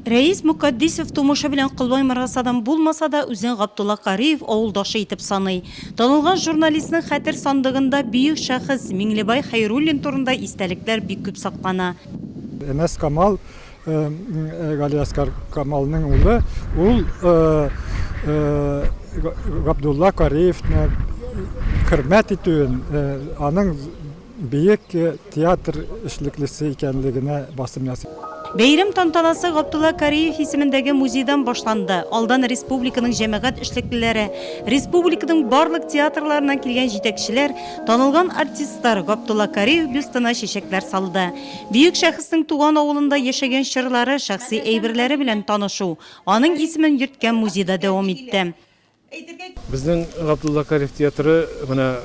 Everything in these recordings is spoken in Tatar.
Рәис Мөкатдисов тумышы белән Колбай Морасадан булмаса да, үзен Габдулла Кариев авылдашы итеп саный. Танылган журналистның хәтер сандыгында бөек шәхес Миңлебай Хәйруллин турында истәлекләр бик күп саклана. Әнәс Камал, Галиәсгар Камалның улы, ул Габдулла Кариевны хөрмәт итүен, аның Бөек театр эшлеклесе икәнлегенә басым ясый. Бәйрәм тантанасы Габдулла Кариев исемендәге музейдан башланды. Алдан республиканың җәмәгать эшлеклеләре, республиканың барлык театрларыннан килгән җитәкчеләр, танылган артистлар Габдулла Кариев бюстына чәчәкләр салды. Бөек шәхеснең туган авылында яшәгән чорлары, шәхси әйберләре белән танышу, аның исемен йөрткән музейда дәвам итте. Безнең Габдулла Кариев театры менә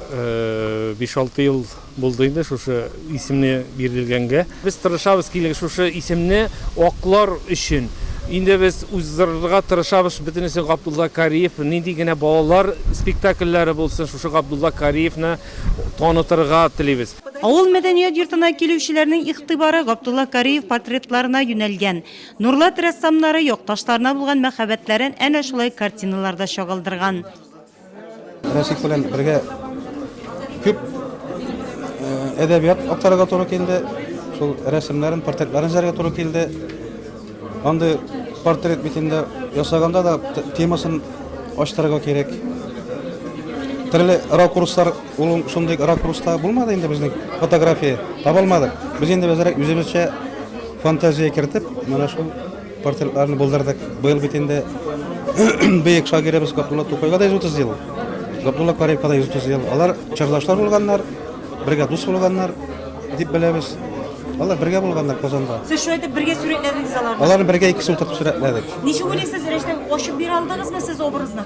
5-6 ел булды инде шушы исемне бирелгәнгә. Без тырышабыз килеп шушы исемне аклар өчен. Инде без уздырырга тырышабыз бөтенесе Габдулла Кариев, нинди генә балалар спектакльләре булсын, шушы Габдулла Кариевны танытырга телибез. Авыл мәдәният йортына килүчеләрнең игътибары Габдулла Кариев портретларына юнәлгән. Нурлат рәссамнары якташларына булган мәхәббәтләрен әнә шулай картиналарда чагылдырган. Рәсих белән бергә күп әдәбият актарырга туры килде. Шул рәсемнәрен, портретларын эзләргә туры килде. Андый портрет бит инде ясаганда да темасын ачтырырга кирәк. Төрле ракурслар, ул шундый ракурста булмады инде безнең фотография таба алмадык. Без инде әзрәк үзебезчә Фантазия кертеп, менә шул портретларны булдырдык. Быел бит инде бөек шагыйребез Габдулла Тукайга да 130 ел, Габдулла Кариевка да 130 ел. Алар чордашлар булганнар, бергә дус булганнар дип беләбез. Алар бергә булганнар Казанда. Сез шулай итеп бергә сурәтләдегез аларны? Аларны бергә икесе утыртып сурәтләдек. Ничек уйлыйсыз, Рәҗәп, ачып бирә алдыгызмы сез образны?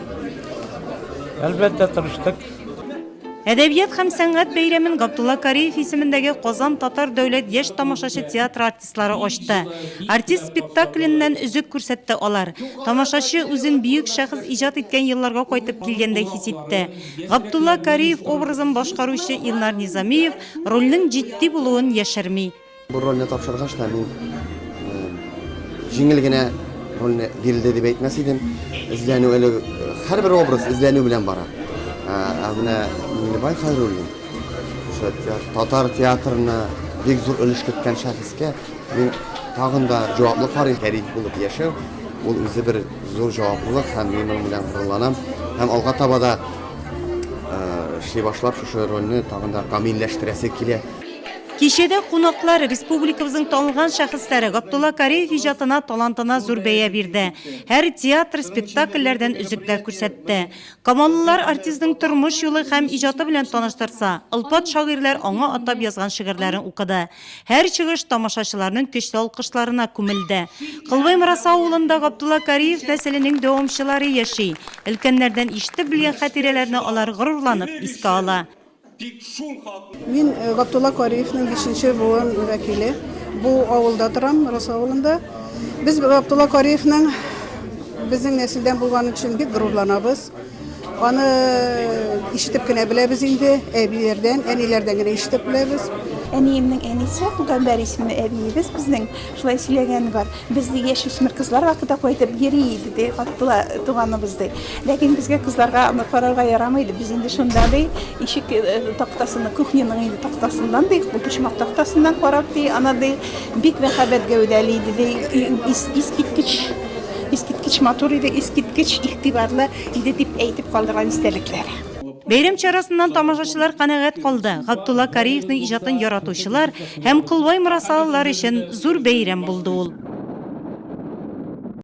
Әлбәттә, тырыштык. Әдәбият һәм сәнгать бәйрәмен Габдулла Кариев исемендәге Казан татар дәүләт яшь тамашачы театры артистлары ачты. Артист спектакленнән өзек күрсәтте алар. Тамашачы үзен бөек шәхес иҗат иткән елларга кайтып килгәндәй хис итте. Габдулла Кариев образын башкаручы Илнар Низамиев рольнең җитди булуын яшерми. Бу рольне тапшыргач та мин җиңел генә рольне бирелде дип әйтмәс идем. Эзләнү әле һәрбер образ эзләнү белән бара. Ә менә Миңлебай Хәйруллин шушы татар театрына бик зур өлеш керткән шәхескә мин тагын да җаваплы карыйм. Фәрит булып яшәү ул үзе бер зур җаваплылык һәм мин моның белән горурланам. Һәм алга таба да эшли башлап шушы рольне тагын да камилләштерәсе килә. Кичәдә кунаклар, республикабызның танылган шәхесләре Габдулла Кариев иҗатына, талантына зур бәя бирде. Һәр театр спектакльләрдән өзекләр күрсәтте. Камаллылар артистның тормыш юлы һәм иҗаты белән таныштырса, олпат шагыйрьләр аңа атап язган шигырьләрен укыды. Һәр чыгыш тамашачыларның көчле алкышларына күмелде. Кылбай Мораса авылында Габдулла Кариев нәселенең дәвамчылары яши. Өлкәннәрдән ишетеп белгән хатирәләрне алар горурланып искә ала. Мин Габдулла Кариевның бишенче буын вәкиле. Бу авылда торам, Рус авылында. Без Габдулла Кариевның безнең нәселдән булганы өчен бик горурланабыз. Аны ишетеп кенә беләбез инде, әбиләрдән, әниләрдән генә ишетеп беләбез. Әниемнең әнисе, Гамбәр исемле әбиебез безнең шулай сөйләгәне бар. Без, ди, яшүсмер кызлар вакытта кайтып йөри иде, ди, Габдулла туганыбыз, ди. Ләкин безгә кызларга аны карарга ярамый иде. Без инде шунда, ди, ишек тактасының, кухняның инде тактасыннан, ди, почмак тактасыннан карап, ди, ана, ди, бик мәһабәт гәүдәле иде, ди, искиткеч, искиткеч матур иде, искиткеч игътибарлы иде, дип әйтеп калдырган истәлекләре. Бәйрәм чарасыннан тамашачылар канәгать калды. Габдулла Кариевның иҗатын яратучылар һәм Колбай морасалылар өчен зур бәйрәм булды ул.